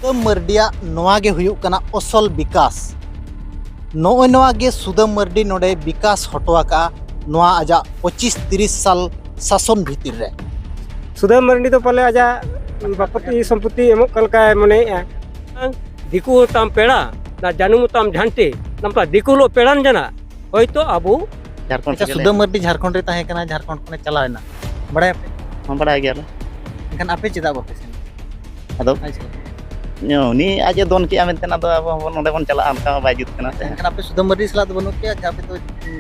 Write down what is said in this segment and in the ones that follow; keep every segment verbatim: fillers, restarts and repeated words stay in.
ᱥᱩᱫᱟᱹᱢ ᱢᱟᱹᱨᱰᱤᱭᱟᱜ ᱱᱚᱣᱟ ᱜᱮ ᱦᱩᱭᱩᱜ ᱠᱟᱱᱟ ᱚᱥᱚᱞ ᱵᱤᱠᱟᱥ᱾ ᱱᱚᱜᱼᱚᱭ ᱱᱚᱣᱟ ᱜᱮ ᱥᱩᱫᱟᱹᱢ ᱢᱟᱹᱨᱰᱤ ᱱᱚᱰᱮ ᱵᱤᱠᱟᱥ ᱦᱚᱴᱚ ᱟᱠᱟᱫᱼᱟ ᱱᱚᱣᱟ ᱟᱡᱟᱜ ᱯᱚᱸᱪᱤᱥ ᱛᱤᱨᱤᱥ ᱥᱟᱞ ᱥᱟᱥᱚᱱ ᱵᱷᱤᱛᱤᱨ ᱨᱮ᱾ ᱥᱩᱫᱟᱹᱢ ᱢᱟᱹᱨᱰᱤ ᱫᱚ ᱯᱟᱞᱮ ᱟᱡᱟᱜ ᱵᱟᱯᱚᱛᱤ ᱥᱚᱢᱯᱚᱛᱤ ᱮᱢᱚᱜ ᱠᱟᱱ ᱞᱮᱠᱟᱭ ᱢᱚᱱᱮᱭᱮᱫᱼᱟ᱾ ᱫᱤᱠᱩ ᱛᱟᱢ ᱯᱮᱲᱟ, ᱱᱟ ᱡᱟᱹᱱᱩᱢ ᱛᱟᱢ ᱡᱷᱟᱱᱴᱤ, ᱱᱟᱢᱯᱟ ᱫᱤᱠᱩ ᱞᱚ ᱯᱮᱲᱟᱱ ᱡᱟᱱᱟ, ᱦᱚᱭᱛᱚ ᱟᱵᱚ ᱡᱷᱟᱲᱠᱷᱚᱸᱰ ᱟᱪᱪᱷᱟ, ᱥᱮᱫ ᱥᱩᱫᱟᱹᱢ ᱢᱟᱹᱨᱰᱤ ᱡᱷᱟᱲᱠᱷᱚᱸᱰ ᱨᱮ ᱛᱟᱦᱮᱸ ᱠᱟᱱᱟ, ᱡᱷᱟᱲᱠᱷᱚᱸᱰ ᱠᱷᱚᱱᱮ ᱪᱟᱞᱟᱣ ᱮᱱᱟ, ᱵᱟᱲᱟᱭᱟᱯᱮ? ᱦᱚᱸ ᱵᱟᱲᱟᱭ ᱜᱮᱭᱟᱞᱮ᱾ ᱮᱱᱠᱷᱟᱱ ᱟᱯᱮ ᱪᱮᱫᱟᱜ ᱵᱟᱯᱮ ᱥᱮᱱ? ᱟᱫᱚ ᱟᱪᱪᱷᱟ᱾ ᱩᱱᱤ ᱟᱡ ᱮ ᱫᱚᱱ ᱠᱮᱜᱼᱟ ᱢᱮᱱᱛᱮ ᱟᱫᱚ ᱟᱵᱚ ᱦᱚᱸᱵᱚᱱ ᱱᱚᱰᱮ ᱵᱚᱱ ᱪᱟᱞᱟᱜᱼᱟ, ᱚᱱᱠᱟ ᱢᱟ ᱵᱟᱭ ᱡᱩᱛ ᱠᱟᱱᱟ ᱥᱮ᱾ ᱮᱱᱠᱷᱟᱱ ᱟᱯᱮ ᱥᱩᱫᱟᱹᱢ ᱢᱟᱹᱨᱰᱤ ᱥᱟᱞᱟᱜ ᱫᱚ ᱵᱟᱹᱱᱩᱜ ᱯᱮᱭᱟ, ᱡᱟᱦᱟᱸ ᱟᱯᱮ ᱫᱚ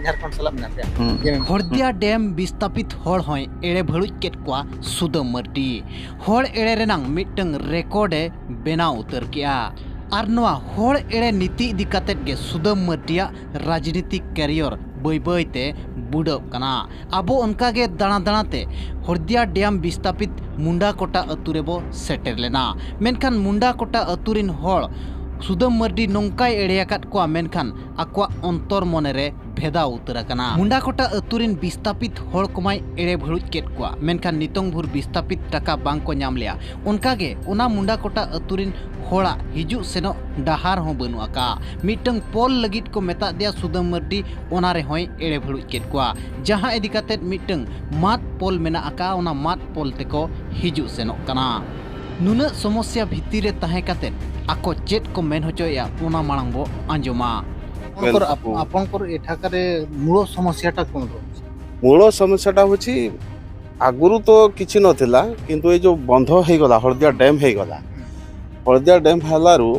ᱡᱷᱟᱲᱠᱷᱚᱸᱰ ᱥᱟᱞᱟᱜ ᱢᱮᱱᱟᱜ ᱯᱮᱭᱟ᱾ ᱦᱩᱸ᱾ ᱡᱮ ᱢᱮᱱ- ᱦᱚᱲᱫᱤᱭᱟ ᱰᱮᱢ ᱵᱤᱥᱛᱟᱯᱤᱛ ᱦᱚᱲ ᱦᱚᱸᱭ ᱮᱲᱮ ᱵᱷᱟᱹᱲᱩᱡ ᱠᱮᱫ ᱠᱚᱣᱟ ᱥᱩᱫᱟᱹᱢ ᱢᱟᱹᱨᱰᱤ᱾ ᱦᱚᱲ ᱮᱲᱮ ᱨᱮᱱᱟᱝ ᱢᱤᱫᱴᱟᱝ ᱨᱮᱠᱚᱨᱰ ᱮ ᱵᱮᱱᱟᱣ ᱩᱛᱟᱹᱨ ᱠᱮᱜᱼᱟ᱾ ᱟᱨ ᱱᱚᱣᱟ ᱦᱚᱲ ᱮᱲᱮ ᱱᱤᱛᱤ ᱤᱫᱤ ᱠᱟᱛᱮᱫ ᱜᱮ ᱥᱩᱫᱟᱹᱢ ᱢᱟᱹᱨᱰᱤᱭᱟᱜ ᱨᱟᱡᱽᱱᱤᱛᱤᱠ ᱠᱮᱨᱤᱭᱚᱨ ᱵᱟᱹᱭ ᱵᱟᱹᱭ ᱛᱮ ᱵᱩᱰᱟᱹᱜ ᱠᱟᱱᱟ᱾ ᱟᱵᱚ ᱚᱱᱠᱟ ᱜᱮ ᱫᱟᱬᱟ ᱫᱟᱬᱟ ᱛᱮ ᱦᱚᱲᱫᱤᱭᱟ ᱰᱮᱢ ᱵᱤᱥᱛᱟᱯᱤᱛ ᱢᱩᱱᱰᱟ ᱠᱚᱴᱟ ᱟᱹᱛᱩ ᱨᱮᱵᱚ ᱥᱮᱴᱮᱨ ᱞᱮᱱᱟ᱾ ᱢᱮᱱᱠᱷᱟᱱ ᱢᱩᱱᱰᱟ ᱠᱚᱴᱟ ᱟᱹᱛᱩ ᱨᱤᱱ ᱦᱚᱲ ᱥᱩᱫᱟᱹᱢ ᱢᱟᱹᱨᱰᱤ ᱱᱚᱝᱠᱟᱭ ᱮᱲᱮ ᱟᱠᱟᱫ ᱠᱚᱣᱟ, ᱢᱮᱱᱠᱷᱟᱱ ᱟᱠᱚᱣᱟᱜ ᱚᱱᱛᱚᱨ ᱢᱚᱱᱮ ᱨᱮ ᱵᱷᱮᱫᱟᱣ ᱩᱛᱟᱹᱨ ᱟᱠᱟᱱᱟ᱾ ᱢᱩᱱᱰᱟ ᱠᱚᱴᱟ ᱟᱹᱛᱩ ᱨᱤᱱ ᱵᱤᱥᱛᱟᱯᱤᱛ ᱦᱚᱲ ᱠᱚᱢᱟᱭ ᱮᱲᱮ ᱵᱷᱟᱹᱲᱩᱡ ᱠᱮᱫ ᱠᱚᱣᱟ, ᱢᱮᱱᱠᱷᱟᱱ ᱱᱤᱛᱚᱝ ᱵᱷᱳᱨ ᱵᱤᱥᱛᱟᱯᱤᱛ ᱴᱟᱠᱟ ᱵᱟᱝ ᱠᱚ ᱧᱟᱢ ᱞᱮᱜᱼᱟ᱾ ᱚᱱᱠᱟ ᱜᱮ ᱚᱱᱟ ᱢᱩᱱᱰᱟ ᱠᱚᱴᱟ ᱟᱹᱛᱩ ᱨᱤᱱ ᱦᱚᱲᱟᱜ ᱦᱤᱡᱩᱜ ᱥᱮᱱᱚᱜ ᱰᱟᱦᱟᱨ ᱦᱚᱸ ᱵᱟᱹᱱᱩᱜ ᱟᱠᱟᱫᱼᱟ᱾ ᱢᱤᱫᱴᱟᱝ ᱯᱳᱞ ᱞᱟᱹᱜᱤᱫ ᱠᱚ ᱢᱮᱛᱟᱫ ᱫᱮᱭᱟ ᱥᱩᱫᱟᱹᱢ ᱢᱟᱹᱨᱰᱤ, ᱚᱱᱟ ᱨᱮᱦᱚᱸᱭ ᱮᱲᱮ ᱵᱷᱟᱹᱲᱩᱡ ᱠᱮᱫ ᱠᱚᱣᱟ᱾ ᱡᱟᱦᱟᱸ ᱤᱫᱤ ᱠᱟᱛᱮᱫ ᱢᱤᱫᱴᱟᱝ ᱢᱟᱫ ᱯᱳᱞ ᱢᱮᱱᱟᱜ ᱟᱠᱟᱫᱼᱟ, ᱚᱱᱟ ᱢᱟᱫ ᱯᱳᱞ ᱛᱮᱠᱚ ᱦᱤᱡᱩᱜ ᱥᱮᱱᱚᱜ ᱠᱟᱱᱟ᱾ ᱱᱩᱱᱟᱹᱜ ᱥᱚᱢᱚᱥᱥᱟ ᱵᱷᱤᱛᱤᱨ ᱨᱮ ᱛᱟᱦᱮᱸ ᱠᱟᱛᱮᱫ ᱟᱠᱚ ᱪᱮᱫ ᱠᱚ ᱢᱮᱱ ᱦᱚᱪᱚᱭᱮᱫᱼᱟ, ᱚᱱᱟ ᱢᱟᱲᱟᱝ ᱵᱚ ᱟᱸᱡᱚᱢᱟ᱾ ଆପଣଙ୍କର ଆପ- ଆପଣଙ୍କର ଏଠାକାରେ ମୂଳ ସମସ୍ୟାଟା କ'ଣ ରହୁଛି? ମୂଳ ସମସ୍ୟାଟା ହେଉଛି ଆଗରୁ ତ କିଛି ନଥିଲା, କିନ୍ତୁ ଏଇ ଯେଉଁ ବନ୍ଧ ହେଇଗଲା, ହଳଦିଆ ଡ୍ୟାମ୍ ହେଇଗଲା, ହଳଦିଆ ଡ୍ୟାମ୍ ହେଲାରୁ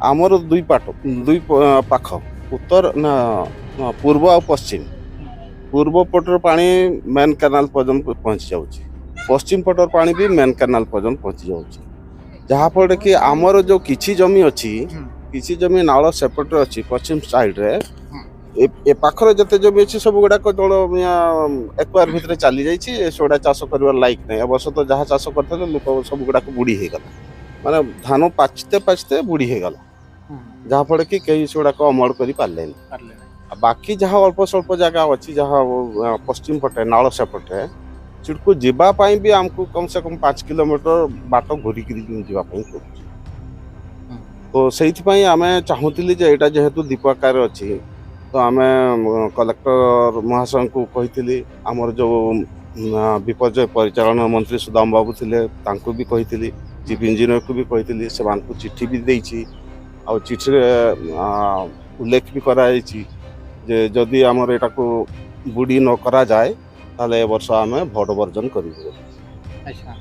ଆମର ଦୁଇ ପାଟ ଦୁଇ ପ- ପାଖ, ଉତ୍ତର ନା ନା, ପୂର୍ବ ଆଉ ପଶ୍ଚିମ, ପୂର୍ବ ପଟର ପାଣି ମେନ୍ କେନାଲ ପର୍ଯ୍ୟନ୍ତ ପହଞ୍ଚି ଯାଉଛି, ପଶ୍ଚିମ ପଟର ପାଣି ବି ମେନ୍ କେନାଲ ପର୍ଯ୍ୟନ୍ତ ପହଞ୍ଚି ଯାଉଛି। ଯାହାଫଳରେ କି ଆମର ଯେଉଁ କିଛି ଜମି ଅଛି, କିଛି ଜମି ନାଳ ସେପଟରେ ଅଛି, ପଶ୍ଚିମ ସାଇଡ୍ରେ, ଏ ଏ ପାଖରେ ଯେତେ ଜମି ଅଛି ସବୁ ଗୁଡ଼ାକ ଜଳ ଏକ୍ୱାର ଭିତରେ ଚାଲି ଯାଇଛି। ସେଗୁଡ଼ା ଚାଷ କରିବାର ଲାୟକ ନାହିଁ। ଏ ବର୍ଷ ତ ଯାହା ଚାଷ କରିଥିଲେ ଲୋକ ସବୁ ଗୁଡ଼ାକ ବୁଡ଼ି ହେଇଗଲା, ମାନେ ଧାନ ପାଚିତେ ପାଚିତେ ବୁଡ଼ି ହେଇଗଲା, ଯାହାଫଳରେ କି କେହି ସେଗୁଡ଼ାକ ଅମଳ କରିପାରିଲେନି। ଆଉ ବାକି ଯାହା ଅଳ୍ପ ସ୍ୱଳ୍ପ ଜାଗା ଅଛି, ଯାହା ଅ, ପଶ୍ଚିମ ପଟେ ନାଳ ସେପଟେ, ସେଠକୁ ଯିବା ପାଇଁ ବି ଆମକୁ କମ ସେ କମ ପାଞ୍ଚ କିଲୋମିଟର ବାଟ ଘୁରିକିରି ଯିବା ପାଇଁ ପଡ଼ୁଛି। ତ ସେଇଥିପାଇଁ ଆମେ ଚାହୁଁଥିଲି ଯେ ଏଇଟା ଯେହେତୁ ଦୀପ ଆକାରରେ ଅଛି, ତ ଆମେ, ଉଁ, କଲେକ୍ଟର ମହାଶୟଙ୍କୁ କହିଥିଲି, ଆମର ଯେଉଁ, ଉଁ, ବିପର୍ଯ୍ୟୟ ପରିଚାଳନା ମନ୍ତ୍ରୀ ସୁଦାମ ବାବୁ ଥିଲେ, ତାଙ୍କୁ ବି କହିଥିଲି, ଚିଫ୍ ଇଞ୍ଜିନିୟରକୁ ବି କହିଥିଲି, ସେମାନଙ୍କୁ ଚିଠି ବି ଦେଇଛି। ଆଉ ଚିଠିରେ, ଆ, ଉଲ୍ଲେଖ ବି କରାଯାଇଛି ଯେ ଯଦି ଆମର ଏଟାକୁ ବୁଡ଼ି ନ କରାଯାଏ, ତାହେଲେ ଏ ବର୍ଷ ଆମେ ଭୋଟ ବର୍ଜନ କରିବୁ। ଆଚ୍ଛା।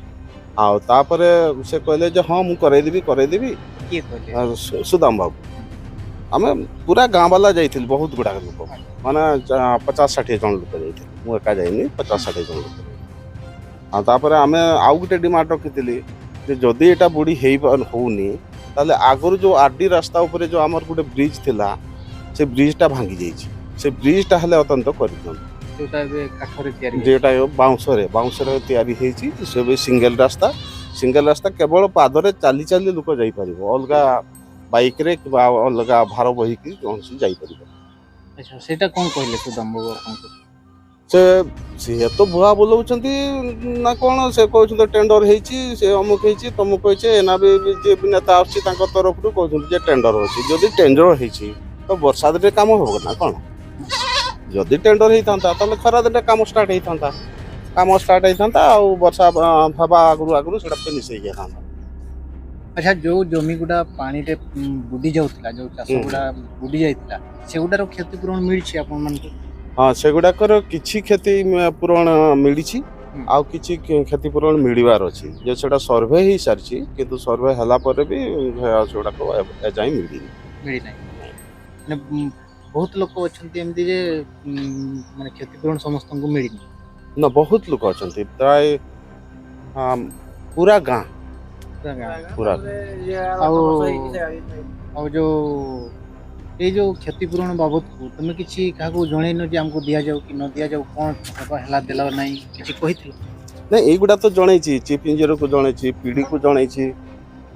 ଆଉ ତାପରେ ସେ କହିଲେ ଯେ, "ହଁ, ମୁଁ କରେଇଦେବି, କରେଇଦେବି।" କିଏ କହିଲେ? ଆ, ସୁ-, ସୁଦାମ ବାବୁ। ଆମେ ପୁରା ଗାଁ ବାଲା ଯାଇଥିଲୁ, ବହୁତ ଗୁଡ଼ାକ ଲୋକ, ମାନେ, ଚା-, ପଚାଶ ଷାଠିଏ ଜଣ ଲୋକ ଯାଇଥିଲୁ। ମୁଁ ଏକା ଯାଇନି, ପଚାଶ ଷାଠିଏ ଜଣ ଲୋକ। ଆଉ ତାପରେ ଆମେ ଆଉ ଗୋଟେ ଡିମାଣ୍ଡ ରଖିଥିଲି ଯେ ଯଦି ଏଇଟା ବୁଡ଼ି ହେଇ ପା-, ହଉନି, ତାହେଲେ ଆଗରୁ ଯେଉଁ ଆର୍ଡି ରାସ୍ତା ଉପରେ ଯେଉଁ ଆମର ଗୋଟେ ବ୍ରିଜ୍ ଥିଲା, ସେ ବ୍ରିଜ୍ଟା ଭାଙ୍ଗି ଯାଇଛି। ସେ ବ୍ରିଜ୍ଟା ହେଲେ ଅତ୍ୟନ୍ତ କରିଦିଅନ୍ତୁ। ଯେଉଁଟା ଏବେ କାଠରେ ତିଆରି ହେଇଛି। ଯେଉଁଟା ଏବେ ବାଉଁଶରେ, ବାଉଁଶରେ ତିଆରି ହେଇଛି, ସେ ବି ସିଙ୍ଗଲ ରାସ୍ତା। ସିଙ୍ଗଲ ରାସ୍ତା, କେବଳ ପାଦରେ ଚାଲି ଚାଲି ଲୋକ ଯାଇପାରିବ। ଅଲଗା ବାଇକ୍ରେ କିମ୍ବା ଅଲଗା ଭାର ବୋହିକି କୌଣସି ଯାଇପାରିବ। ଆଚ୍ଛା, ସେଇଟା କ'ଣ କହିଲେ ସୁଦାମ ବାବୁ ଆପଣଙ୍କୁ? ସେ, ସିଏ ତ ଭୁଆ ବୁଲଉଛନ୍ତି ନା କ'ଣ, ସେ କହୁଛନ୍ତି ଟେଣ୍ଡର ହେଇଛି, ସେ ଅମୁକ ହେଇଛି, ତମୁକ ହେଇଛି, ଏନା ବି, ବି ଯିଏ ବି ନେତା ଆସୁଛି ତାଙ୍କ ତରଫରୁ କହୁଛନ୍ତି ଯେ ଟେଣ୍ଡର ହେଇଛି। ଯଦି ଟେଣ୍ଡର ହେଇଛି, ତ ବର୍ଷା ଦିନରେ କାମ ହବ ନା କ'ଣ? ଯଦି ଟେଣ୍ଡର ହେଇଥାନ୍ତା, ତାହେଲେ ଖରା ଦିନରେ କାମ ଷ୍ଟାର୍ଟ ହେଇଥାନ୍ତା। କାମ ଷ୍ଟାର୍ଟ ହେଇଥାନ୍ତା, ଆଉ ବର୍ଷା, ଆ, ହେବା ଆଗରୁ ଆଗରୁ ସେଟା ଫିନିଶ ହେଇଯାଇଥାନ୍ତା। ଆଚ୍ଛା, ଯେଉଁ ଜମି ଗୁଡ଼ା ପାଣିରେ, ଉଁ, ବୁଡ଼ି ଯାଉଥିଲା, ଯେଉଁ ଚାଷ ହୁଁ। ଗୁଡ଼ା ବୁଡ଼ି ଯାଇଥିଲା, ସେଗୁଡ଼ାର କ୍ଷତିପୂରଣ ମିଳିଛି ଆପଣମାନଙ୍କୁ? ହଁ, ସେଗୁଡ଼ାକର କିଛି କ୍ଷତି, ଉଁ, ପୂରଣ ମିଳିଛି, ହୁଁ। ଆଉ କିଛି କ୍ଷତିପୂରଣ ମିଳିବାର ଅଛି, ଯେ ସେଟା ସର୍ଭେ ହେଇସାରିଛି, କିନ୍ତୁ ସର୍ଭେ ହେଲା ପରେ ବି, ଉଁ, ସେଗୁଡ଼ାକ ଏ-, ଏଯାଏଁ ମିଳିନି। ମିଳିନାହିଁ। ମାନେ, ଉଁ, ବହୁତ ଲୋକ ଅଛନ୍ତି ଏମିତି ଯେ, ଉଁ, ମାନେ, କ୍ଷତିପୂରଣ ସମସ୍ତଙ୍କୁ ମିଳିନି। ନା, ବହୁତ ଲୋକ ଅଛନ୍ତି, ପ୍ରାୟ, ହଁ, ପୁରା ଗାଁ। ପୁରା ଗାଁ। ପୁରା। ଆଉ, ଆଉ ଯେଉଁ, ଏଇ ଯେଉଁ କ୍ଷତିପୂରଣ ବାବଦକୁ ତମେ କିଛି କାହାକୁ ଜଣେଇନ ଯେ ଆମକୁ ଦିଆଯାଉ କି ନ ଦିଆଯାଉ, କ'ଣ ହେବ, ହେଲା, ଦେଲା ନାହିଁ, କିଛି କହିଥିଲ? ନାଇଁ, ଏଇଗୁଡ଼ା ତ ଜଣେଇଛି, ଚିଫ୍ ଇଞ୍ଜିନିୟରକୁ ଜଣେଇଛି, ପିଡ଼ିକୁ ଜଣେଇଛି,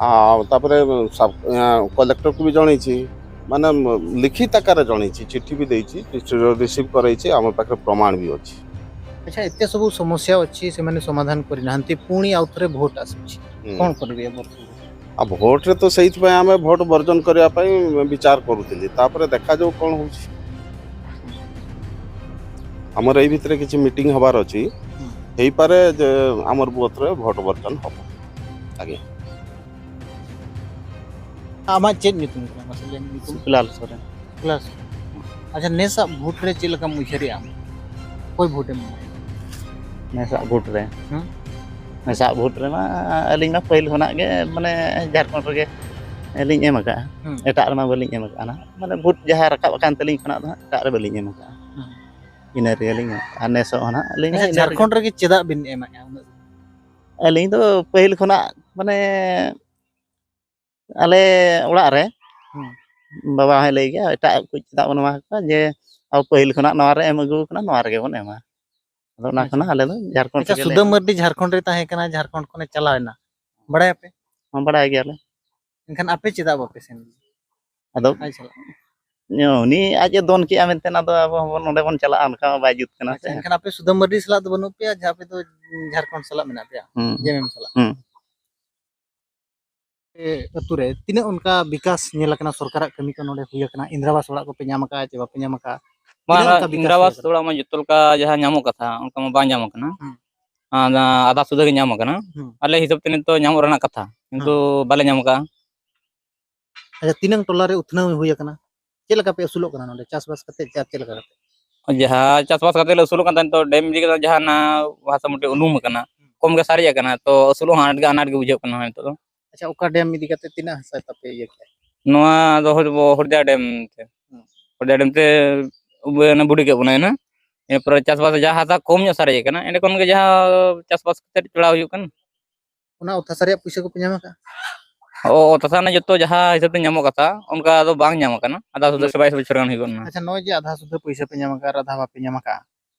ଆଉ ତାପରେ ସବ୍-, ଆ, କଲେକ୍ଟରକୁ ବି ଜଣେଇଛି, ମାନେ, ମ-, ଲିଖିତ ଆକାରରେ ଜଣେଇଛି, ଚିଠି ବି ଦେଇଛି, ଚିଠି ରିସିଭ୍ କରେଇଛି, ଆମ ପାଖରେ ପ୍ରମାଣ ବି ଅଛି। ଆଚ୍ଛା, ଏତେ ସବୁ ସମସ୍ୟା ଅଛି, ସେମାନେ ସମାଧାନ କରିନାହାନ୍ତି, ପୁଣି ଆଉ ଥରେ ଭୋଟ ଆସୁଛି, ହୁଁ। କ'ଣ କରିବେ ଏ ବର୍ଷ? ଆଉ ଭୋଟରେ ତ ସେଇଥିପାଇଁ ଆମେ ଭୋଟ ବର୍ଜନ କରିବା ପାଇଁ ବିଚାର କରୁଥିଲି। ତାପରେ ଦେଖାଯାଉ କ'ଣ ହେଉଛି। ଆମର ଏଇ ଭିତରେ କିଛି ମିଟିଂ ହେବାର ଅଛି। ହେଇପାରେ ଯେ ଆମର ବୁଥରେ ଭୋଟ ବର୍ଜନ ହେବ। ଆଜ୍ଞା। ᱟᱢᱟᱜ ᱪᱮᱫ ᱧᱩᱛᱩᱢ ᱠᱟᱱᱟ? ᱢᱟᱥᱮ ᱞᱟᱹᱭ ᱢᱮ ᱧᱩᱛᱩᱢ᱾ ᱥᱩᱠᱞᱟᱞ ᱥᱚᱨᱮᱱ᱾ ᱠᱞᱟᱥ᱾ ᱟᱪᱪᱷᱟ, ᱱᱮᱥᱟᱜ ᱵᱷᱳᱴ ᱨᱮ ᱪᱮᱫ ᱞᱮᱠᱟᱢ ᱩᱭᱦᱟᱹᱨᱮᱜᱼᱟ ᱟᱢ? ᱚᱠᱚᱭ ᱵᱷᱳᱴᱮᱢ ᱮᱢᱟᱭᱟ? ᱱᱮᱥᱟᱜ ᱵᱷᱳᱴ ᱨᱮ᱾ ᱦᱮᱸ? ᱱᱮᱥᱟᱜ ᱵᱷᱳᱴ ᱨᱮᱢᱟ ᱟᱹᱞᱤᱧ ᱢᱟ ᱯᱟᱹᱦᱤᱞ ᱠᱷᱚᱱᱟᱜ ᱜᱮ ᱢᱟᱱᱮ ᱡᱷᱟᱲᱠᱷᱚᱸᱰ ᱨᱮᱜᱮ ᱞᱤᱧ ᱮᱢ ᱟᱠᱟᱫᱼᱟ᱾ ᱦᱮᱸ᱾ ᱮᱴᱟᱜ ᱨᱮᱢᱟ ᱵᱟᱹᱞᱤᱧ ᱮᱢ ᱟᱠᱟᱫᱼᱟ ᱱᱟᱦᱟᱜ᱾ ᱢᱟᱱᱮ ᱵᱷᱳᱴ ᱡᱟᱦᱟᱸ ᱨᱟᱠᱟᱵ ᱟᱠᱟᱱ ᱛᱟᱹᱞᱤᱧ ᱠᱷᱚᱱᱟᱜ ᱫᱚ ᱦᱟᱸᱜ ᱮᱴᱟᱜ ᱨᱮ ᱵᱟᱹᱞᱤᱧ ᱮᱢ ᱟᱠᱟᱫᱼᱟ᱾ ᱦᱮᱸ᱾ ᱤᱱᱟᱹ ᱨᱮᱜᱮ ᱞᱤᱧ ᱟᱨ ᱱᱮᱥᱚᱜ ᱦᱚᱸ ᱱᱟᱦᱟᱜ ᱞᱤᱧ ᱟᱪᱪᱷᱟ, ᱤᱱᱟᱹ ᱡᱷᱟᱲᱠᱷᱚᱸᱰ ᱨᱮᱜᱮ ᱪᱮᱫᱟᱜ ᱵᱤᱱ ᱮᱢᱟᱜᱼᱟ ᱩᱱᱟᱹᱜ? ᱟᱹᱞᱤᱧ ᱫᱚ ᱯᱟᱹᱦᱤᱞ ᱠᱷᱚᱱᱟᱜ ᱢᱟᱱᱮ ᱟᱞᱮ ᱚᱲᱟᱜ ᱨᱮ ᱦᱮᱸ᱾ ᱵᱟᱵᱟ ᱦᱚᱸᱭ ᱞᱟᱹᱭ ᱜᱮᱭᱟ, ᱮᱴᱟᱜ ᱠᱚ ᱪᱮᱫᱟᱜ ᱵᱚᱱ ᱮᱢᱟ ᱠᱚᱣᱟ, ᱡᱮ ᱟᱵᱚ ᱯᱟᱹᱦᱤᱞ ᱠᱷᱚᱱᱟᱜ ᱱᱚᱣᱟ ᱨᱮ ᱮᱢ ᱟᱹᱜᱩ ᱟᱠᱟᱱᱟ, ᱱᱚᱣᱟ ᱨᱮᱜᱮ ᱵᱚᱱ ᱮᱢᱟ᱾ ᱟᱫᱚ ᱚᱱᱟ ᱟᱪᱪᱷᱟ᱾ ᱠᱷᱚᱱᱟᱜ ᱟᱞᱮ ᱫᱚ ᱡᱷᱟᱲᱠᱷᱚᱸᱰ ᱟᱪᱪᱷᱟ, ᱨᱮᱜᱮ ᱞᱮ ᱥᱩᱫᱟᱹᱢ ᱮᱢᱟ᱾ ᱢᱟᱨᱰᱤ ᱡᱷᱟᱲᱠᱷᱚᱸᱰ ᱨᱮ ᱛᱟᱦᱮᱸ ᱠᱟᱱᱟ, ᱡᱷᱟᱲᱠᱷᱚᱸᱰ ᱠᱷᱚᱱᱮ ᱪᱟᱞᱟᱣ ᱮᱱᱟ, ᱵᱟᱲᱟᱭᱟᱯᱮ? ᱦᱚᱸ, ᱵᱟᱲᱟᱭ ᱜᱮᱭᱟᱞᱮ᱾ ᱮᱱᱠᱷᱟᱱ ᱟᱯᱮ ᱪᱮᱫᱟᱜ ᱵᱟᱯᱮ ᱥᱮᱱ ᱞᱮᱱᱟ? ᱟᱫᱚ ᱟᱡ ᱥᱟᱞᱟᱜ? ᱩᱱᱤ ᱟᱡ ᱮ ᱫᱚᱱ ᱠᱮᱜᱼᱟ ᱢᱮᱱᱛᱮ ᱟᱫᱚ ᱟᱵᱚ ᱦᱚᱸᱵᱚᱱ ᱱᱚᱰᱮ ᱵᱚᱱ ᱪᱟᱞᱟᱜᱼᱟ, ᱚᱱᱠᱟ ᱢᱟ ᱵᱟᱭ ᱡᱩᱛ ᱠᱟᱱᱟ ᱟᱪᱪᱷᱟ, ᱥᱮ᱾ ᱮᱱᱠᱷᱟᱱ ᱟᱯᱮ ᱥᱩᱫᱟᱹᱢ ᱢᱟᱨᱰᱤ ᱥᱟᱞᱟᱜ ᱫᱚ ᱵᱟᱹᱱᱩᱜ ᱯᱮᱭᱟ, ᱡᱟᱦᱟᱸ ᱟᱯᱮ ᱫᱚ ᱡᱷᱟᱲᱠᱷᱚᱸᱰ ᱥᱟᱞᱟᱜ ᱢᱮᱱᱟᱜ ᱯᱮᱭᱟ, ᱦᱩᱸ᱾ ᱡᱮᱢᱮᱢ ᱥᱟᱞᱟᱜ? ᱦᱩᱸ᱾ ᱟᱯᱮ ᱟᱹᱛᱩ ᱨᱮ ᱛᱤᱱᱟᱹᱜ ᱚᱱᱠᱟ ᱵᱤᱠᱟᱥ ᱧᱮᱞ ᱟᱠᱟᱱᱟ, ᱥᱚᱨᱠᱟᱨᱟᱜ ᱠᱟᱹᱢᱤ ᱠᱚ ᱱᱚᱰᱮ ᱦᱩᱭ ᱟᱠᱟᱱᱟ? ᱤᱱᱫᱨᱟ ᱟᱵᱟᱥ ᱚᱲᱟᱜ ᱠᱚᱯᱮ ᱧᱟᱢ ᱟᱠᱟᱫᱼᱟ ᱪᱮ ᱵᱟᱯᱮ ᱧᱟᱢ ᱟᱠᱟᱫᱼᱟ? ᱵᱟᱝ, ᱛᱤᱱᱟᱹᱜ ᱚᱱᱠᱟ ᱵᱤᱠᱟᱥ ᱤᱱᱫᱨᱟ ᱦᱩᱭ ᱟᱵᱟᱥ ᱟᱠᱟᱱᱟ? ᱚᱲᱟᱜ ᱢᱟ ᱡᱚᱛᱚ ᱞᱮᱠᱟ ᱡᱟᱦᱟᱸ ᱧᱟᱢᱚᱜ ᱠᱟᱛᱷᱟ, ᱚᱱᱠᱟ ᱢᱟ ᱵᱟᱝ ᱧᱟᱢ ᱟᱠᱟᱱᱟ᱾ ᱦᱩᱸ᱾ ᱟᱫᱷᱟ ᱥᱩᱫᱷᱟᱹ ᱜᱮ ᱧᱟᱢ ᱟᱠᱟᱱᱟ᱾ ᱦᱩᱸ᱾ ᱟᱞᱮ ᱦᱤᱥᱟᱹᱵ ᱛᱮ ᱱᱤᱛᱚᱜ ᱧᱟᱢᱚᱜ ᱨᱮᱱᱟᱜ ᱠᱟᱛᱷᱟ, ᱠᱤᱱᱛᱩ ᱵᱟᱞᱮ ᱧᱟᱢ ᱟᱠᱟᱫᱼᱟ᱾ ᱟᱪᱪᱷᱟ, ᱛᱤᱱᱟᱹᱝ ᱴᱚᱞᱟ ᱨᱮ ᱩᱛᱱᱟᱹᱣ ᱦᱩᱭ ᱟᱠᱟᱱᱟ? ᱪᱮᱫ ᱞᱮᱠᱟ ᱯᱮ ᱟᱹᱥᱩᱞᱚᱜ ᱠᱟᱱᱟ ᱱᱚᱰᱮ, ᱪᱟᱥᱵᱟᱥ ᱠᱟᱛᱮ ᱪᱮ ᱟᱨ ᱪᱮᱫ ᱞᱮᱠᱟ ᱠᱟᱛᱮ? ᱡᱟᱦᱟᱸ ᱪᱟᱥᱵᱟᱥ ᱠᱟᱛᱮ ᱞᱮ ᱟᱹᱥᱩᱞᱚᱜ ᱠᱟᱱ ᱛᱟᱦᱮᱸ, ᱱᱤᱛᱚᱜ ᱰᱮᱢ ᱤᱫᱤ ᱠᱟᱛᱮ ᱡᱟᱦᱟᱸ ᱚᱱᱟ ᱦᱟᱥᱟ ᱢᱩᱴᱤ ᱩᱱᱩᱢ ᱟᱠᱟᱱᱟ, ᱠᱚᱢ ᱜᱮ ᱥᱟᱨᱮᱡ ᱟᱠᱟᱱᱟ, ᱛᱚ ᱟᱹᱥᱩᱞᱚᱜ ᱦᱚᱸ ᱟᱱᱟᱴ ᱜᱮ, ᱟᱱᱟᱴ ᱜᱮ ᱵᱩᱡᱷᱟᱹᱜ ᱠᱟᱱᱟ ᱱᱤᱛᱚᱜ ᱫᱚ᱾ ᱟᱪᱪᱷᱟ, ᱚᱠᱟ ᱰᱮᱢ ᱤᱫᱤ ᱠᱟᱛᱮ ᱛᱤᱱᱟᱹᱜ ᱦᱟᱥᱟ ᱛᱟᱯᱮ ᱤᱭᱟᱹ ᱠᱮᱫᱟ? ᱱᱚᱣᱟ ᱫᱚ ᱦᱚᱭ-, ᱦᱚᱲᱫᱟ ᱰᱮᱢ ᱛᱮ᱾ ᱦᱩᱸ᱾ ᱦᱚᱲᱫᱟ ᱰᱮᱢ ᱛᱮ ᱵᱩᱰᱤ ᱠᱮᱫ ᱵᱚᱱᱟᱭ ᱱᱟ᱾ ᱮᱨᱯᱚᱨᱮ ᱪᱟᱥᱵᱟᱥ ᱡᱟᱦᱟᱸ ᱦᱟᱥᱟ ᱠᱚᱢ ᱧᱚᱜ ᱥᱟᱨᱮᱡ ᱟᱠᱟᱱᱟ, ᱮᱸᱰᱮ ᱠᱷᱚᱱ ᱜᱮ ᱡᱟᱦᱟᱸ ᱪᱟᱥᱵᱟᱥ ᱠᱟᱛᱮ ᱪᱚᱲᱟᱣ ᱦᱩᱭᱩᱜ ᱠᱟᱱᱟ᱾ ᱚᱱᱟ ᱚᱛ ᱦᱟᱥᱟ ᱨᱮᱭᱟᱜ ᱯᱩᱭᱥᱟᱹ ᱠᱚᱯᱮ ᱧᱟᱢ ᱟᱠᱟᱫᱼᱟ? ᱚ, ᱚᱛ ᱦᱟᱥᱟ ᱨᱮᱱᱟᱜ ᱡᱚᱛᱚ ᱡᱟᱦᱟᱸ ᱦᱤᱥᱟᱹᱵ ᱛᱮ ᱧᱟᱢᱚᱜ ᱠᱟᱛᱷᱟ, ᱚᱱᱠᱟ ᱫᱚ ᱵᱟᱝ ᱧᱟᱢ ᱟᱠᱟᱱᱟ᱾ ᱟᱫᱷᱟ ᱥᱩᱫᱷᱟᱹ ᱥᱮ ᱵᱟᱭᱤᱥ ᱵᱚᱪᱷᱚᱨ ᱜᱟᱱ ᱦᱩᱭᱩᱜ ᱠᱟᱱᱟ᱾ ᱟᱪᱪᱷᱟ, ᱱᱚᱜᱼᱚᱭ ᱡᱮ ᱟᱫᱷᱟ ᱥᱩᱫᱷᱟᱹ ᱯᱩᱭᱥᱟᱹ ᱯᱮ ᱧᱟᱢ ᱟᱠᱟᱫᱼᱟ ᱟᱨ ᱟᱫᱷᱟ ᱵᱟᱯᱮ ᱧᱟᱢ ᱟᱠᱟᱫᱼᱟ,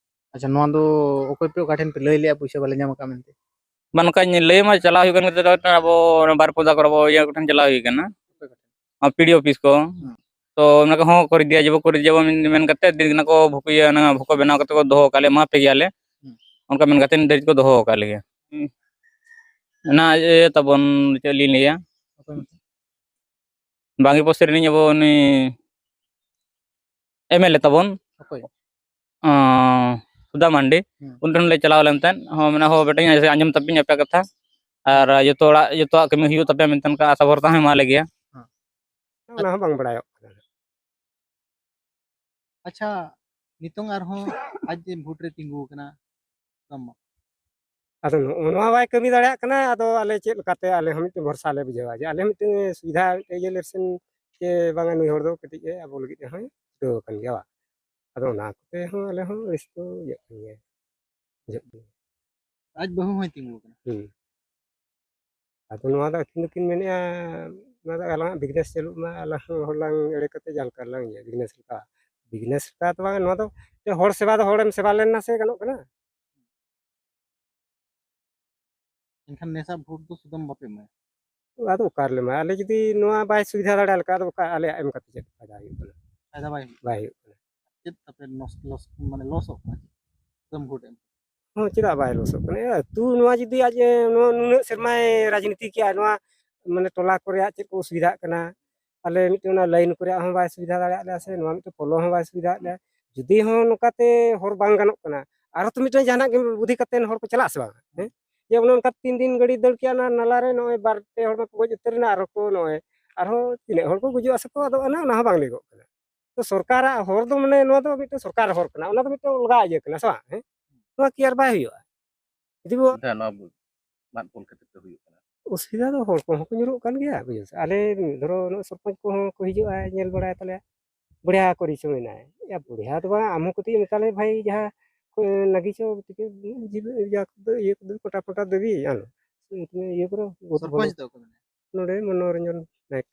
ᱟᱪᱪᱷᱟ, ᱱᱚᱣᱟ ᱫᱚ ᱚᱠᱚᱭ ᱯᱮ ᱚᱠᱟ ᱴᱷᱮᱱ ᱯᱮ ᱞᱟᱹᱭ ᱞᱮᱜᱼᱟ ᱯᱩᱭᱥᱟᱹ ᱵᱟᱞᱮ ᱧᱟᱢ ᱟᱠᱟᱫᱼᱟ ᱢᱮᱱᱛᱮ? ᱵᱟᱝ, ᱱᱚᱝᱠᱟ ᱞᱟᱹᱭ ᱢᱟ ᱪᱟᱞᱟᱣ ᱦᱩᱭᱩᱜ ᱠᱟᱱ ᱜᱮ, ᱟᱵᱚ ᱵᱟᱨ ᱯᱚᱫᱟ ᱠᱚᱨᱮ ᱟᱵᱚ ᱤᱭᱟᱹ ᱠᱚᱴᱷᱮᱱ ᱪᱟᱞᱟᱣ ᱦᱩᱭ ᱠᱟᱱᱟ, ᱯᱤ ᱰᱤ ᱚᱯᱷᱤᱥ ᱠᱚ᱾ ᱦᱩᱸ᱾ ᱛᱚ ᱚᱱᱟ ᱠᱚᱦᱚᱸ ᱠᱚᱨᱤ ᱫᱤᱭᱟ, ᱡᱮᱵᱚ ᱠᱚᱨᱤ ᱫᱤᱭᱟ ᱵᱚ ᱢᱮᱱ, ᱢᱮᱱ ᱠᱟᱛᱮ ᱫᱤᱱ ᱚᱱᱟ ᱠᱚ ᱵᱷᱩᱠᱩ ᱤᱭᱟᱹ, ᱚᱱᱟ ᱵᱷᱩᱠᱩ ᱵᱮᱱᱟᱣ ᱠᱟᱛᱮ ᱠᱚ ᱫᱚᱦᱚ ᱟᱠᱟᱫ ᱞᱮᱭᱟ, ᱮᱢᱟ ᱯᱮ ᱜᱮᱭᱟᱞᱮ᱾ ᱦᱩᱸ᱾ ᱚᱱᱠᱟ ᱢᱮᱱ ᱠᱟᱛᱮ ᱱᱤᱛ ᱫᱷᱟᱹᱨᱤᱡ ᱠᱚ ᱫᱚᱦᱚ ᱟᱠᱟᱫ ᱞᱮᱭᱟ᱾ ᱦᱩᱸ᱾ ᱚᱱᱟ ᱤᱭᱟᱹ ᱛᱟᱵᱚᱱ, ᱪᱮᱫ ᱞᱤᱧ ᱞᱟᱹᱭᱟ, ᱚᱠᱚᱭ ᱢᱮᱱᱛᱮ? ᱵᱟᱝᱜᱤ ᱯᱚᱥᱛᱤ ᱨᱤᱱᱤᱡ ᱟᱵᱚ ᱩᱱᱤ ᱮᱢ ᱮᱞ ᱮ ᱛᱟᱵᱚᱱ᱾ ᱚᱠᱚᱭ? ᱟᱸ, ᱥᱩᱫᱷᱟ ᱢᱟᱱᱰᱤ᱾ ᱦᱩᱸ᱾ ᱩᱱ ᱴᱷᱮᱱ ᱞᱮ ᱪᱟᱞᱟᱣ ᱞᱮᱱ ᱛᱟᱦᱮᱸᱫ᱾ ᱦᱚᱸ, ᱢᱮᱱᱟ, ᱦᱚᱸ, ᱵᱮᱴᱟᱧ ᱟᱸᱡᱚᱢ ᱛᱟᱯᱮᱭᱟᱹᱧ ᱟᱯᱮᱭᱟᱜ ᱠᱟᱛᱷᱟ᱾ ᱟᱨ ᱡᱚᱛᱚ ᱦᱚᱲᱟᱜ, ᱡᱚᱛᱚᱣᱟᱜ ᱠᱟᱹᱢᱤ ᱦᱩᱭᱩᱜ ᱛᱟᱯᱮᱭᱟ ᱢᱮᱱᱛᱮ ᱚᱱᱠᱟ ᱟᱥᱟ ᱵᱷᱚᱨᱥᱟ ᱦᱚᱸ ᱮᱢᱟ ᱞᱮ ᱜᱮᱭᱟ᱾ ᱦᱮᱸ᱾ ᱚᱱᱟ ᱦᱚᱸ ᱵᱟᱝ ᱵᱟᱲᱟᱭᱚᱜ ᱠᱟᱱᱟ᱾ ᱟᱪᱪᱷᱟ, ᱱᱤᱛᱚᱝ ᱟᱨᱦᱚᱸ ᱟᱡ ᱡᱮ ᱵᱷᱳᱴ ᱨᱮ ᱛᱤᱸᱜᱩ ᱟᱠᱟᱱᱟ, ᱵᱟᱝ? ᱟᱫᱚ ᱱᱚᱜᱼᱚ ᱱᱚᱣᱟ ᱵᱟᱭ ᱠᱟᱹᱢᱤ ᱫᱟᱲᱮᱭᱟᱜ ᱠᱟᱱᱟ, ᱟᱫᱚ ᱟᱞᱮ ᱪᱮᱫ ᱞᱮᱠᱟᱛᱮ ᱟᱞᱮ ᱦᱚᱸ ᱢᱤᱫᱴᱮᱱ ᱵᱷᱚᱨᱥᱟ ᱞᱮ ᱵᱩᱡᱷᱟᱹᱣᱟ ᱡᱮ ᱟᱞᱮ ᱦᱚᱸ ᱢᱤᱫᱴᱮᱱ ᱥᱩᱵᱤᱫᱷᱟ ᱢᱤᱫᱴᱮᱱ ᱤᱭᱟᱹ ᱞᱮ ᱥᱮᱱ ᱡᱮ ᱵᱟᱝᱟ ᱱᱩᱭ ᱦᱚᱲ ᱫᱚ ᱠᱟᱹᱴᱤᱡ ᱮ ᱟᱵᱚ ᱞᱟᱹᱜᱤᱫ ᱦᱚᱸᱭ ᱪᱷᱩᱴᱟᱹᱣ ᱟᱠᱟᱱ ᱜᱮᱭᱟ, ᱵᱟᱝ? ᱟᱫᱚ ᱚᱱᱟ ᱠᱚᱛᱮ ᱦᱚᱸ ᱟᱞᱮ ᱦᱚᱸ ᱟᱹᱲᱤᱥ ᱫᱚ ᱤᱭᱟᱹᱜ ᱠᱟᱱ ᱜᱮᱭᱟ, ᱵᱩᱡᱷᱟᱹᱜ ᱠᱟᱱ ᱜᱮᱭᱟ᱾ ᱟᱡ ᱵᱟᱹᱦᱩ ᱦᱚᱸᱭ ᱛᱤᱸᱜᱩ ᱟᱠᱟᱱᱟ᱾ ᱦᱩᱸ᱾ ᱟᱫᱚ ᱱᱚᱣᱟ ᱫᱚ ᱟᱹᱠᱤᱱ ᱫᱚᱠᱤᱱ ᱢᱮᱱᱮᱫᱼᱟ, ᱱᱚᱣᱟ ᱫᱚ ᱟᱞᱟᱝᱟᱜ business ᱪᱟᱹᱞᱩᱜ ᱢᱟ, ᱟᱞᱟᱝ ᱦᱚᱸ ᱦᱚᱲ ᱞᱟᱝ ᱮᱲᱮ ᱠᱟᱛᱮ ᱡᱟᱦᱟᱸ ᱞᱮᱠᱟ ᱞᱟᱝ ᱤᱭᱟᱹ, business ᱞᱮᱠᱟ᱾ Business ᱞᱮᱠᱟ ᱫᱚ ᱵᱟᱝ, ᱱᱚᱣᱟ ᱫᱚ ᱦᱚᱲ ᱥᱮᱵᱟ ᱫᱚ ᱦᱚᱲᱮᱢ ᱥᱮᱵᱟ ᱞᱮᱱ ᱱᱟ ᱥᱮ ᱜᱟᱱᱚᱜ ᱠᱟᱱᱟ᱾ ᱮᱱᱠᱷᱟᱱ ᱱᱮᱥᱟᱜ ᱵᱷᱳᱴ ᱫᱚ ᱥᱩᱫᱟᱢ ᱵᱟᱯᱮ ᱮᱢᱟᱭᱟ? ᱟᱫᱚ ᱚᱠᱟ ᱨᱮᱞᱮ ᱮᱢᱟᱭᱟ? ᱟᱞᱮ ᱡᱩᱫᱤ ᱱᱚᱣᱟ ᱵᱟᱭ ᱥᱩᱵᱤᱫᱷᱟ ᱫᱟᱲᱮᱭᱟᱞᱮ ᱠᱷᱟᱱ, ᱟᱫᱚ ᱚᱠᱟ ᱟᱞᱮᱭᱟᱜ ᱮᱢ ᱠᱟᱛᱮ ᱪᱮᱫ ᱯᱷᱟᱭᱫᱟ ᱦᱩᱭᱩᱜ ᱠᱟᱱᱟ? ᱯᱷᱟᱭᱫᱟ ᱵᱟᱭ ᱦᱩᱭᱩᱜ ᱵᱟᱭ ᱦᱩᱭᱩᱜ ᱠᱟᱱᱟ᱾ ᱪᱮᱫ ᱛᱟᱯᱮ ᱱᱚᱥ-, ᱞᱚᱥ, ᱢᱟᱱᱮ ᱞᱚᱥᱚᱜ ᱠᱟᱱᱟ? ᱥᱩᱫᱟᱢ ᱵᱷᱳᱴ ᱮᱢ? ᱦᱚᱸ, ᱪᱮᱫᱟᱜ ᱵᱟᱭ ᱞᱚᱥᱚᱜ ᱠᱟᱱᱟ? ᱮ, ᱟᱹᱛᱩ ᱱᱚᱣᱟ ᱡᱩᱫᱤ ᱟᱡ, ᱮ, ᱱᱚᱣᱟ ᱱᱩᱱᱟᱹᱜ ᱥᱮᱨᱢᱟᱭ ᱨᱟᱡᱽᱱᱤᱛᱤ ᱠᱮᱜᱼᱟ, ᱱᱚᱣᱟ ᱢᱟᱱᱮ ᱴᱚᱞᱟ ᱠᱚᱨᱮᱭᱟᱜ ᱪᱮᱫ ᱠᱚ ᱚᱥᱩᱵᱤᱫᱷᱟᱜ ᱠᱟᱱᱟ, ᱟᱞᱮ ᱢᱤᱫᱴᱮᱱ ᱚᱱᱟ line ᱠᱚᱨᱮᱭᱟᱜ ᱦᱚᱸ ᱵᱟᱭ ᱥᱩᱵᱤᱫᱷᱟ ᱫᱟᱲᱮᱭᱟᱜ ᱞᱮᱭᱟ ᱥᱮ, ᱱᱚᱣᱟ ᱢᱤᱫᱴᱮᱱ ᱯᱚᱞᱚ ᱦᱚᱸ ᱵᱟᱭ ᱥᱩᱵᱤᱫᱷᱟ ᱟᱫ ᱞᱮᱭᱟ᱾ ᱡᱩᱫᱤ ᱦᱚᱸ ᱱᱚᱝᱠᱟᱛᱮ ᱦᱚᱨ ᱵᱟᱝ ᱜᱟᱱᱚᱜ ᱠᱟᱱᱟ, ᱟᱨᱦᱚᱸ ᱛᱚ ᱢᱤᱫᱴᱮᱱ ᱡᱟᱦᱟᱱᱟᱜ ᱜᱮ ᱵᱩᱫᱷᱤ ᱠᱟᱛᱮ ᱦᱚᱲ ᱠᱚ ᱪᱟᱞᱟᱜᱼᱟ ᱥᱮ ᱵᱟᱝ? ᱦᱮᱸ? ᱡᱮ ᱚᱱᱮ ᱚᱱᱠᱟ ᱛᱤᱱ ᱫᱤᱱ ᱜᱟᱹᱰᱤ ᱫᱟᱹᱲ ᱠᱮᱜᱼᱟ ᱚᱱᱟ ᱱᱟᱞᱟ ᱨᱮ, ᱱᱚᱜᱼᱚᱭ ᱵᱟᱨ ᱯᱮ ᱦᱚᱲ ᱢᱟᱠᱚ ᱜᱚᱡ ᱩᱛᱟᱹᱨ ᱮᱱᱟ, ᱟᱨᱦᱚᱸ ᱠᱚ ᱱᱚᱜᱼᱚᱭ ᱟᱨᱦᱚᱸ ᱛᱤᱱᱟᱹᱜ ᱦᱚᱲ ᱠᱚ ᱜᱩᱡᱩᱜᱼᱟ ᱥᱮ ᱠᱚ ᱟᱫᱚᱜ ᱠᱟᱱᱟ, ᱚᱱᱟ ᱦᱚᱸ ᱵᱟᱝ ᱞᱟᱹᱭᱚᱜ ᱠᱟᱱᱟ᱾ ᱛᱚ ᱥᱚᱨᱠᱟᱨᱟᱜ ᱦᱚᱨ ᱫᱚ ᱢᱟᱱᱮ ᱱᱚᱣᱟ ᱫᱚ ᱢᱤᱫᱴᱮᱱ ᱥᱚᱨᱠᱟᱨ ᱦᱚᱨ ᱠᱟᱱᱟ, ᱚᱱᱟ ᱫᱚ ᱢᱤᱫᱴᱮᱱ ᱚᱞᱜᱟ ᱤᱭᱟᱹ ᱠᱟᱱᱟ ᱥᱮ ᱵᱟᱝ? ᱦᱮᱸ? ᱱᱚᱣᱟ ᱠᱤ ᱟᱨ ᱵᱟᱭ ᱦᱩᱭᱩᱜᱼᱟ? ᱡᱩᱫᱤ ᱵᱚ ᱚᱥᱩᱵᱤᱫᱷᱟ ᱱᱚᱣᱟ ᱵᱩ-, ᱢᱟᱫ ᱯᱳᱞ ᱠᱷᱟᱹᱛᱤᱨ ᱛᱮ ᱦᱩᱭᱩᱜ ᱠᱟᱱᱟ᱾ ᱚᱥᱩᱵᱤᱫᱷᱟ ᱫᱚ ᱦᱚᱲ ᱠᱚᱦᱚᱸ ᱠᱚ ᱧᱩᱨᱩᱜ ᱠᱟᱱ ᱜᱮᱭᱟ, ᱵᱩᱡᱷᱟᱹᱣ ᱥᱮ? ᱟᱞᱮ ᱫᱷᱚᱨᱚ ᱱᱚᱜᱼᱚᱭ ᱥᱚᱨᱯᱚᱧᱪ ᱠᱚᱦᱚᱸ ᱠᱚ ᱦᱤᱡᱩᱜᱼᱟ, ᱧᱮᱞ ᱵᱟᱲᱟᱭ ᱛᱟᱞᱮᱭᱟ, ᱵᱚᱲᱦᱭᱟ ᱠᱚ ᱨᱤᱥᱩ ᱢᱮᱱᱟᱭ᱾ ᱭᱟ, ᱵᱚᱲᱦᱭᱟ ᱫᱚ ᱵᱟᱝ, ᱟᱢ ᱦᱚᱸ ᱠᱟᱹᱴᱤᱡ ᱢᱮᱛᱟ ᱞᱮ ᱵᱷᱟᱭ, ᱡᱟᱦᱟᱸ ᱠᱚ ᱱᱟᱜᱤ ᱪᱚ ᱠᱟᱹᱴᱤᱡ ᱤᱭᱟᱹ ᱠᱚᱫᱚ, ᱤᱭᱟᱹ ᱠᱚᱫᱚ, ᱠᱚᱴᱟ ᱯᱚᱴᱟ ᱫᱟᱹᱵᱤ, ᱟᱞᱚ᱾ ᱤᱭᱟᱹ ᱠᱚᱫᱚ, ᱵᱚᱦᱩᱛ ᱥᱚᱨᱯᱚᱧᱪ ᱵᱚᱲᱚ᱾ ᱫᱚ ᱚᱠᱚᱭ ᱢᱮᱱᱟᱭᱟ? ᱱᱚᱰᱮ ᱢᱚᱱᱳᱨᱚᱧᱡᱚᱱ ᱱᱟᱭᱮᱠ᱾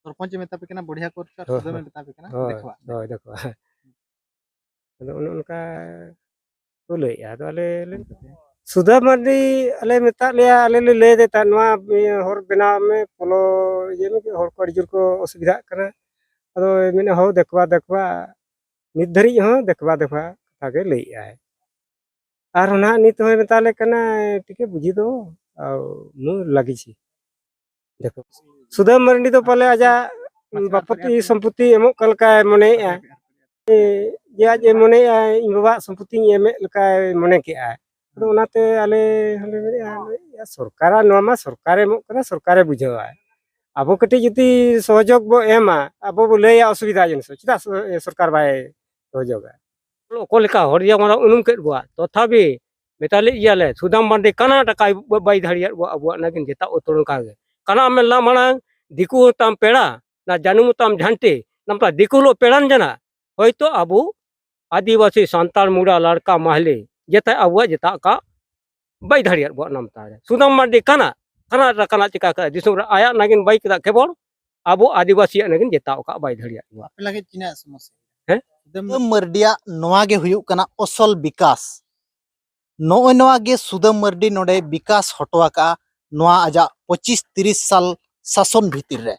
ᱥᱚᱨᱯᱚᱧᱪ ᱮ ᱢᱮᱛᱟ ᱯᱮ ᱠᱟᱱᱟ, ᱵᱚᱲᱦᱭᱟ ᱠᱚ ᱟᱨ ᱦᱳᱭ, ᱥᱩᱫᱟᱹᱢ ᱮ ᱦᱳᱭ᱾ ᱢᱮᱛᱟ ᱯᱮ ᱠᱟᱱᱟ, ᱦᱳᱭ, ᱫᱮᱠᱷᱣᱟ᱾ ᱦᱳᱭ, ᱫᱮᱠᱷᱣᱟ᱾ ᱟᱫᱚ ᱚᱱᱮ ᱚᱱᱠᱟ ᱠᱚ ᱞᱟᱹᱭᱮᱫᱼᱟ᱾ ᱟᱫᱚ ᱟᱞᱮ ᱞᱮ, ᱥᱩᱫᱷᱟ ᱢᱟᱨᱰᱤ, ᱟᱞᱮ ᱢᱮᱛᱟᱫ ᱞᱮᱭᱟ, ᱟᱞᱮ ᱞᱮ ᱞᱟᱹᱭ ᱟᱫᱮ ᱛᱟᱦᱮᱸᱫ, "ᱱᱚᱣᱟ ᱤᱭᱟᱹ ᱦᱚᱨ ᱵᱮᱱᱟᱣ ᱢᱮ, ᱯᱚᱞᱚ ᱤᱭᱟᱹ ᱢᱮ, ᱦᱚᱲ ᱠᱚ ᱟᱹᱰᱤ ᱡᱳᱨ ᱠᱚ ᱚᱥᱩᱵᱤᱫᱷᱟᱜ ᱠᱟᱱᱟ᱾" ᱟᱫᱚ ᱢᱮᱱᱮᱫ, "ᱦᱳ, ᱫᱮᱠᱷᱣᱟ, ᱫᱮᱠᱷᱣᱟ᱾" ᱱᱤᱛ ᱫᱷᱟᱹᱨᱤᱡ ᱦᱚᱸ ᱫᱮᱠᱷᱣᱟ, ᱫᱮᱠᱷᱣᱟ ᱠᱟᱛᱷᱟ ᱜᱮ ᱞᱟᱹᱭᱮᱫᱼᱟᱭ᱾ ᱟᱨᱦᱚᱸ ᱱᱟᱦᱟᱜ ᱱᱤᱛ ᱦᱚᱸᱭ ᱢᱮᱛᱟ ᱞᱮ ᱠᱟᱱᱟ, "ᱴᱷᱤᱠᱮ ᱵᱩᱡᱷᱤ ᱫᱚ, ᱟᱨ ᱢᱩ ᱞᱟᱹᱜᱤ ᱪᱷᱤ᱾" ᱫᱮᱠᱷᱚ, ᱥᱩᱫᱟᱹᱢ ᱢᱟᱨᱰᱤ ᱫᱚ ᱯᱟᱞᱮ ᱟᱡᱟᱜ ᱵᱟᱯᱚᱛᱤ ᱥᱚᱢᱯᱚᱛᱤ ᱮᱢᱚᱜ ᱠᱟᱱ ᱞᱮᱠᱟᱭ ᱢᱚᱱᱮᱭᱮᱫᱼᱟ᱾ ᱡᱮ ᱟᱡ ᱮ ᱢᱚᱱᱮᱭᱮᱫᱼᱟ, ᱤᱧ ᱵᱟᱵᱟᱣᱟᱜ ᱥᱚᱢᱯᱚᱛᱤᱧ ᱮᱢᱮᱫ ᱞᱮᱠᱟᱭ ᱢᱚᱱᱮ ᱠᱮᱜᱼᱟ᱾ ᱟᱫᱚ ᱚᱱᱟᱛᱮ ᱟᱞᱮ ᱦᱚᱸᱞᱮ ᱢᱮᱱᱮᱫᱼᱟ, ᱥᱚᱨᱠᱟᱨᱟᱜ ᱱᱚᱣᱟ ᱢᱟ ᱥᱚᱨᱠᱟᱨᱮ ᱮᱢᱚᱜ ᱠᱟᱱᱟ, ᱥᱚᱨᱠᱟᱨᱮ ᱵᱩᱡᱷᱟᱹᱣᱟ᱾ ᱟᱵᱚ ᱠᱟᱹᱴᱤᱡ ᱡᱩᱫᱤ ᱥᱚᱦᱚᱡᱳᱜᱽ ᱵᱚ ᱮᱢᱟ, ᱟᱵᱚ ᱵᱚ ᱞᱟᱹᱭᱟ ᱚᱥᱩᱵᱤᱫᱷᱟ ᱡᱤᱱᱤᱥ, ᱪᱮᱫᱟᱜ ᱥᱚ-, ᱥᱚᱨᱠᱟᱨ ᱵᱟᱭ ᱥᱚᱦᱚᱡᱳᱜᱟ? ᱚᱠᱚᱭ ᱞᱮᱠᱟ ᱦᱚᱲ ᱡᱮᱢᱚᱱ ᱩᱱᱩᱢ ᱠᱮᱫ ᱠᱚᱣᱟ, ᱛᱚᱛᱷᱟᱯᱤ ᱢᱮᱛᱟ ᱞᱮᱫ ᱜᱮᱭᱟᱞᱮ, ᱥᱩᱫᱟᱢ ᱢᱟᱨᱰᱤ ᱠᱟᱱᱟ ᱴᱟᱠᱟᱭ ᱵᱟᱭ ᱫᱟᱲᱮᱭᱟᱜ ᱠᱚᱣᱟ ᱟᱵᱚᱣᱟᱜ ᱱᱟᱜᱤᱱ ᱡᱮᱛᱟ ᱩᱛᱟᱹᱨ ᱚᱱᱠᱟ ᱜᱮ᱾ ᱠᱟᱱᱟ ᱢᱮᱱ ᱞᱟ ᱢᱟᱲᱟᱝ, ᱫᱤᱠᱩ ᱦᱚᱸ ᱛᱟᱢ ᱯᱮᱲᱟ, ᱱᱟ ᱡᱟᱹᱱᱩᱢ ᱦᱚᱸ ᱛᱟᱢ ᱡᱷᱟᱱᱴᱤ, ᱱᱟᱢᱛᱟ ᱫᱤᱠᱩ ᱦᱚᱞᱚ ᱯᱮᱲᱟᱱ ᱡᱟᱱᱟ, ᱦᱚᱭᱛᱚ ᱟᱵᱚ ᱟᱹᱫᱤᱵᱟᱹᱥᱤ ᱥᱟᱱᱛᱟᱲ ᱢᱩᱰᱟ ᱞᱟᱲᱠᱟ ᱢᱟᱦᱞᱮ ᱡᱮᱛᱟ ᱟᱵᱚᱣᱟᱜ ᱡᱮᱛᱟ ᱠᱟ ᱵᱟᱭ ᱫᱟᱲᱮᱭᱟᱜ ᱵᱚ ᱱᱟᱢᱛᱟ ᱨᱮ᱾ ᱥᱩᱫᱟᱢ ᱢᱟᱨᱰᱤ ᱠᱟᱱᱟ, ᱠᱟᱱᱟ ᱨᱟ ᱠᱟᱱᱟ ᱪᱤᱠᱟ ᱠᱟᱜ ᱫᱤᱥᱚᱢ ᱨᱮ ᱟᱭᱟᱜ ᱱᱟᱜᱤᱱ ᱵᱟᱭ ᱠᱮᱫᱟ ᱠᱮᱵᱚᱞ ᱟᱵᱚ ᱟᱹᱫᱤᱵᱟᱹᱥᱤᱭᱟᱜ ᱱᱟᱜᱤᱱ ᱡᱮᱛᱟ ᱚᱠᱟ ᱵᱟᱭ ᱫᱟᱲᱮᱭᱟᱜ ᱵᱚ᱾ ᱟᱯᱮ ᱞᱟᱹᱜᱤᱫ ᱛᱤᱱᱟᱹᱜ ᱥᱚᱢᱚᱥᱥᱟ? ᱦᱮᱸ? ᱥᱩᱫᱟᱹᱢ ᱢᱟᱹᱨᱰᱤᱭᱟᱜ ᱱᱚᱣᱟ ᱜᱮ ᱦᱩᱭᱩᱜ ᱠᱟᱱᱟ ᱚᱥᱚᱞ ᱵᱤᱠᱟᱥ᱾ ᱱᱚᱜᱼᱚᱭ ᱱᱚᱣᱟ ᱜᱮ ᱥᱩᱫᱟᱹᱢ ᱢᱟᱹᱨᱰᱤ ᱱᱚᱰᱮ ᱵᱤᱠᱟᱥ ᱦᱚᱴᱚ ᱟᱠᱟᱫᱼᱟ ᱱᱚᱣᱟ ᱟᱡᱟᱜ ᱯᱚᱸᱪᱤᱥ ᱛᱤᱨᱤᱥ ᱥᱟᱞ ᱥᱟᱥᱚᱱ ᱵᱷᱤᱛᱤᱨ ᱨᱮ᱾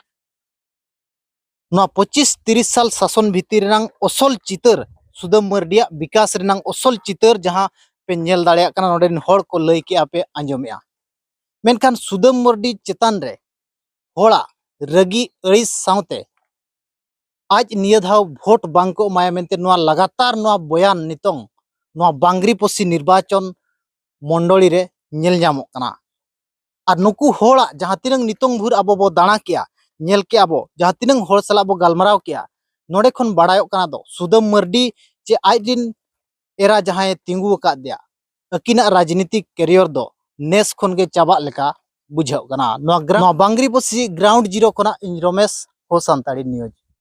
ᱱᱚᱣᱟ ᱯᱚᱸᱪᱤᱥ ᱛᱤᱨᱤᱥ ᱥᱟᱞ ᱥᱟᱥᱚᱱ ᱵᱷᱤᱛᱤᱨ ᱨᱮᱱᱟᱝ ᱚᱥᱚᱞ ᱪᱤᱛᱟᱹᱨ, ᱥᱩᱫᱟᱹᱢ ᱢᱟᱹᱨᱰᱤᱭᱟᱜ ᱵᱤᱠᱟᱥ ᱨᱮᱱᱟᱝ ᱚᱥᱚᱞ ᱪᱤᱛᱟᱹᱨ ᱡᱟᱦᱟᱸ ᱯᱮ ᱧᱮᱞ ᱫᱟᱲᱮᱭᱟᱜ ᱠᱟᱱᱟ, ᱱᱚᱰᱮ ᱨᱮᱱ ᱦᱚᱲ ᱠᱚ ᱞᱟᱹᱭ ᱠᱮᱜᱼᱟ, ᱯᱮ ᱟᱸᱡᱚᱢᱮᱜᱼᱟ᱾ ᱢᱮᱱᱠᱷᱟᱱ ᱥᱩᱫᱟᱹᱢ ᱢᱟᱹᱨᱰᱤ ᱪᱮᱛᱟᱱ ᱨᱮ ᱦᱚᱲᱟᱜ ᱨᱟᱹᱜᱤ ᱟᱹᱲᱤᱥ ᱥᱟᱶᱛᱮ ᱟᱡ ᱱᱤᱭᱟᱹ ᱫᱷᱟᱣ ᱵᱷᱳᱴ ᱵᱟᱝ ᱠᱚ ᱮᱢᱟᱭᱟ ᱢᱮᱱᱛᱮ ᱱᱚᱣᱟ ᱞᱟᱜᱟᱛᱟᱨ ᱱᱚᱣᱟ ᱵᱚᱭᱟᱱ ᱱᱤᱛᱚᱝ ᱱᱚᱣᱟ ᱵᱟᱝᱨᱤᱯᱚᱥᱤ ᱱᱤᱨᱵᱟᱪᱚᱱ ᱢᱚᱱᱰᱚᱞᱤ ᱨᱮ ᱧᱮᱞ ᱧᱟᱢᱚᱜ ᱠᱟᱱᱟ᱾ ᱟᱨ ᱱᱩᱠᱩ ᱦᱚᱲᱟᱜ ᱡᱟᱦᱟᱸ ᱛᱤᱱᱟᱹᱝ ᱱᱤᱛᱚᱝ ᱵᱷᱳᱨ ᱟᱵᱚ ᱵᱚ ᱫᱟᱬᱟ ᱠᱮᱜᱼᱟ, ᱧᱮᱞ ᱠᱮᱜᱼᱟ ᱵᱚ, ᱡᱟᱦᱟᱸ ᱛᱤᱱᱟᱹᱝ ᱦᱚᱲ ᱥᱟᱞᱟᱜ ᱵᱚ ᱜᱟᱞᱢᱟᱨᱟᱣ ᱠᱮᱜᱼᱟ, ᱱᱚᱰᱮ ᱠᱷᱚᱱ ᱵᱟᱲᱟᱭᱚᱜ ᱠᱟᱱᱟ ᱫᱚ ᱥᱩᱫᱟᱹᱢ ᱢᱟᱹᱨᱰᱤ ᱪᱮ ᱟᱡ ᱨᱤᱱ ᱮᱨᱟ ᱡᱟᱦᱟᱸᱭ ᱛᱤᱸᱜᱩ ᱟᱠᱟᱫ ᱫᱮᱭᱟ, ᱟᱹᱠᱤᱱᱟᱜ ᱨᱟᱡᱽᱱᱤᱛᱤᱠ ᱠᱮᱨᱤᱭᱚᱨ ᱫᱚ ᱱᱮᱥ ᱠᱷᱚᱱ ᱜᱮ ᱪᱟᱵᱟᱜ ᱞᱮᱠᱟ ᱵᱩᱡᱷᱟᱹᱜ ᱠᱟᱱᱟ᱾ ᱱᱚᱣᱟ ᱜᱨᱟ-, ᱱᱚᱣᱟ ᱵᱟᱝᱨᱤᱯᱚᱥᱤ ᱜᱨᱟᱣᱩᱱᱰ ᱡᱤᱨᱳ ᱠᱷᱚᱱᱟᱜ ᱤᱧ ᱨᱚᱢᱮᱥ, ᱦᱳ ᱥᱟᱱᱛᱟᱲᱤ ᱱᱤᱭᱩᱡᱽ᱾